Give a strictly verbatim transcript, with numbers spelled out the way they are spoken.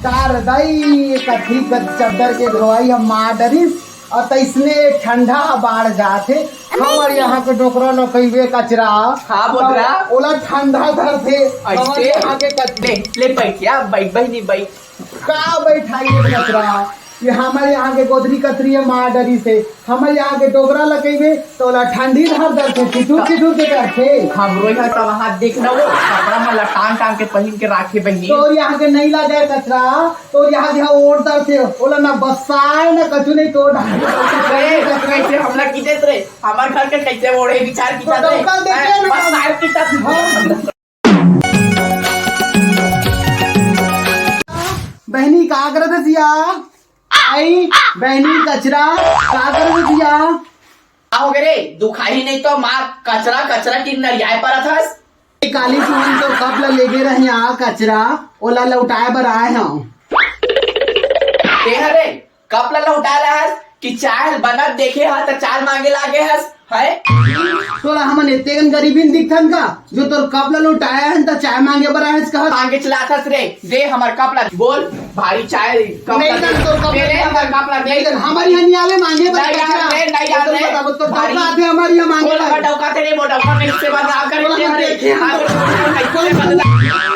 तार दई कथी कर चद्दर के धोवाई हम मार डरिस, अउ तइसने ठंडा बाढ़ जाथे। हमर यहाँ के डोकरा ल कहिबे कचरा। हाँ, बोकरा। ओला ठंडा धरथे। हमर ऐसे? यहाँ के कचरा। ले, ले बैठ या, बैठ बहिनी, बैठ। का बैठाई रे कचरा? ये हमर यहाँ के गोदरी कतरी हे, मार डरिस हे। हमर यहाँ के डोकरा ल कहिबे, त ओला ठंडी धर डरथे, ठिठुर ठिठुर के करथे। हमरो यहाँ त वहाँ देख न वो, कपड़ा मन ला टांग टांग के पहिन के राखे बहिनी। तोर यहाँ के नइ लागे कचरा, तोर यहाँ के ओढ़ डरथे, ओला न बस्साए न कछु नहीं तोर ढांढी। अरे, कैसे हमला की देत रे? हमर घर के कैसे ओढ़े विचार की तो जात रे? डोकरा देखे हैं, ना। बस्साए की जात। हाँ। बहिनी, का करत हस या? आई, बहिनी, कचरा, का करत हस या? का हो गे रे? दुखाही नहीं तो मार, कचरा, कचरा की नरियाए परत हस। ए, काली सुमन तो कप ल लेगे रहे आ कचरा, ओला लौटाए बर आए हंव। ते हरे, कप ल लौटाए ला हस कि चाय बनत देखे ह त चाय मांगे लागे हस, है? तोला हमन एतेकन गरीबिन दिखथन का, जो तोर कप ल लौटाए हन त चाय मांगे बर आए हस कहत? मांगे चलाथस रे, दे हमर कप ल, बोल, भारी चाय कप नहीं ल दे। दन, तोर कप ल दे रे, नहीं हमर दन। कप ल दे। नहीं दन, हमर यहाँ नहीं आवे मांगे बर नहीं कचरा। यार रे, नहीं यार तोर रे। बताबो, तोर भारी। कप ल आथे हमर यहाँ मांगे बोल, बर। हमर डौका ते नहीं, बोल, डौका में से बदनाम करे बोल, ते हम हरे। देखे हैं। हाँ, बोल, बोल, बोल, बोल, बोल।